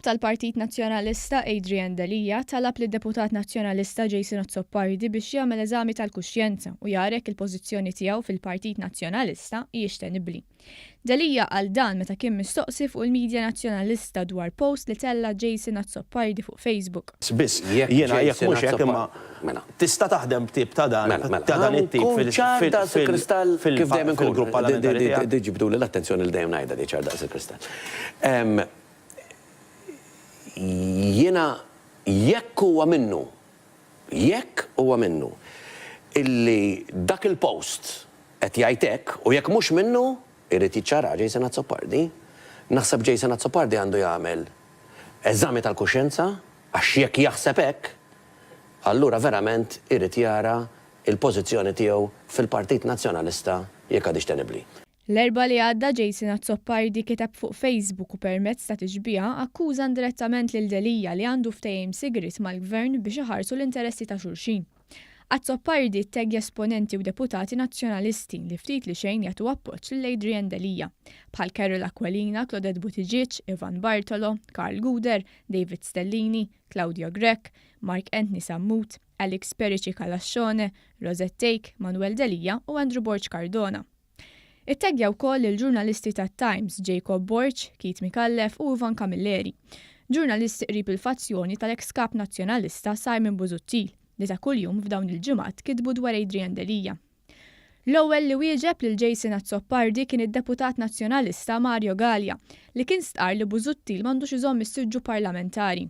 Il-Kap tal-Partit Nazzjonalista Adrian Delia talab lid-Deputat Nazzjonalista Jason Azzopardi biex jagħmel eżami tal-kuxjenza u jara jekk il-pożizzjoni tiegħu fil-Partit Nazzjonalista hijiex tenibbli. Delia qal dan meta kien mistoqsi fuq il-media Nazzjonalista dwar post li tella' Jason Azzopardi fuq Facebook. Biss, jiena jekk mhux hekk imma tista' taħdem b'tip ta' dan ta' dan it-tip fil-grupp parlamentari tiegħek. Ġibduli l-attenzjoni li dejjem ngħidha di ċar daqs il-kristall. Jiena jekk huwa minnu, jekk huwa minnu illi dak il-post qed jgħid hekk u jekk mhux minnu jrid jiċċara Jason Azzopardi, naħseb Jason Azzopardi għandu jagħmel eżami tal-kuxjenza għax jekk jaħseb hekk allura verament irid jara l-pożizzjoni tiegħu fil-Partit Nazzjonalista jekk għadhiex tenibbli. L-Erbgħa li għadda Jason Azzopardi kiteb fuq Facebook u permezz ta' tixbiha akkuża indirettament lil Delia li għandu ftehim sigriet mal-Gvern biex iħarsu l-interessi ta' xulxin. Azzopardi tteggja esponenti u deputati Nazzjonalisti li ftit li xejn jagħtu appoġġ lil Adrian Delia, bħal Karol Aquilina, Claudette Buttigieg, Ivan Bartolo, Karl Gouder, David Stellini, Claudio Grech, Mark Anthony Sammut, Alex Perici Calascione, Rosette Thake, Manuel Delia u Andrew Borg Cardona. Itteggja wkoll lill-ġurnalisti tat-Times Jacob Borg, Keith Micallef u Ivan Camilleri, ġurnalisti qrib il-fazzjoni tal-eks Kap Nazzjonalista Simon Busuttil li ta' kuljum f'dawn il-ġimgħat kitbu dwar Adrian Delia. L-ewwel li wieġeb lil Jason Azzopardi kien id-Deputat Nazzjonalista Mario Galea li kien stqarr li Busuttil m'għandux iżomm is-siġġu parlamentari.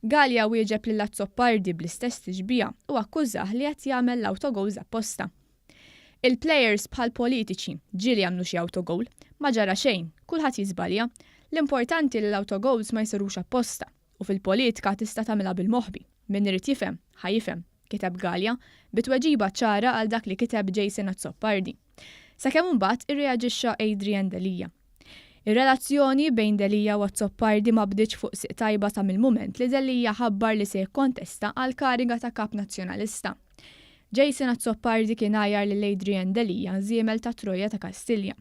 Galea wieġeb lil Azzopardi bl-istess tixbiha u akkużah li qed jagħmel l-autogoals apposta. Il-plejers bħal politiċi, ġieli jagħmlu xi autogoal. Ma ġara xejn, kulħadd jiżbalja. L-importanti li l-autogoals ma jsirux apposta. U fil-politika tista' tagħmilha bil-moħbi. Min irid jifhem, ħa jifhem, kiteb Galea, bi tweġiba ċara għal dak li kiteb Jason Azzopardi. Sakemm imbagħad irreaġixxa Adrian Delia. Ir-relazzjoni bejn Delia u Azzopardi ma bdietx fuq sieq tajba sa mill-mument li Delia ħabbar li se jikkontesta għall-kariga ta' Kap Nazzjonalista. Jason Azzopardi kien għajjar lil Adrian Delia żiemel ta' Troja ta' Kastilja.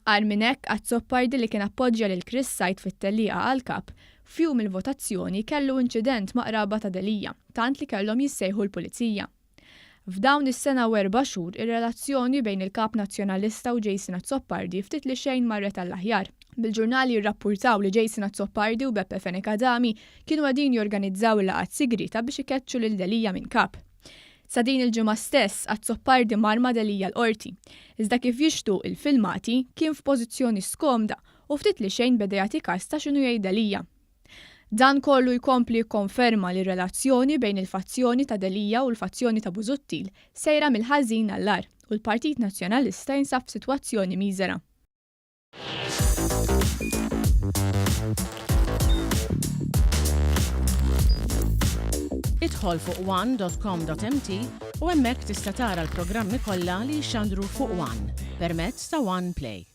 Agħar minn hekk, Azzopardi li kien appoġġja lil Chris Said fit-tellieqa għall-Kap, f'jum il-votazzjoni kellu inċident ma' qraba ta' Delia, tant li kellhom jissejħu l-Pulizija. F'dawn is-sena u erba' xhur, ir-relazzjoni bejn il-Kap Nazzjonalista u Jason Azzopardi ftit li xejn marret għall-aħjar, bil-ġurnali jirrappurtaw li Jason Azzopardi u Beppe Fenech Adami kienu qegħdin jorganizzaw laqgħat sigrieta biex ikeċċu lil Delia minn Kap. Sa din il-ġimgħa stess, Azzopardi mar ma' Delia l-Qorti. Iżda kif jixhdu il-filmati, kien f'pożizzjoni skomda u ftit li xejn beda jagħti kas ta' x'inhu jgħid Delia. Dan kollu jkompli jikkonferma li r-relazzjoni bejn il-fazzjoni ta' Delia u l-fazzjoni ta' Busuttil sejra mill-ħażin għall-agħar u l-Partit Nazzjonalista jinsab f'sitwazzjoni miżera. Idħol fuq one dot com dot mt u hemmhekk tista' tara l-programmi kollha li jixxandru fuq one permezz ta' One Play.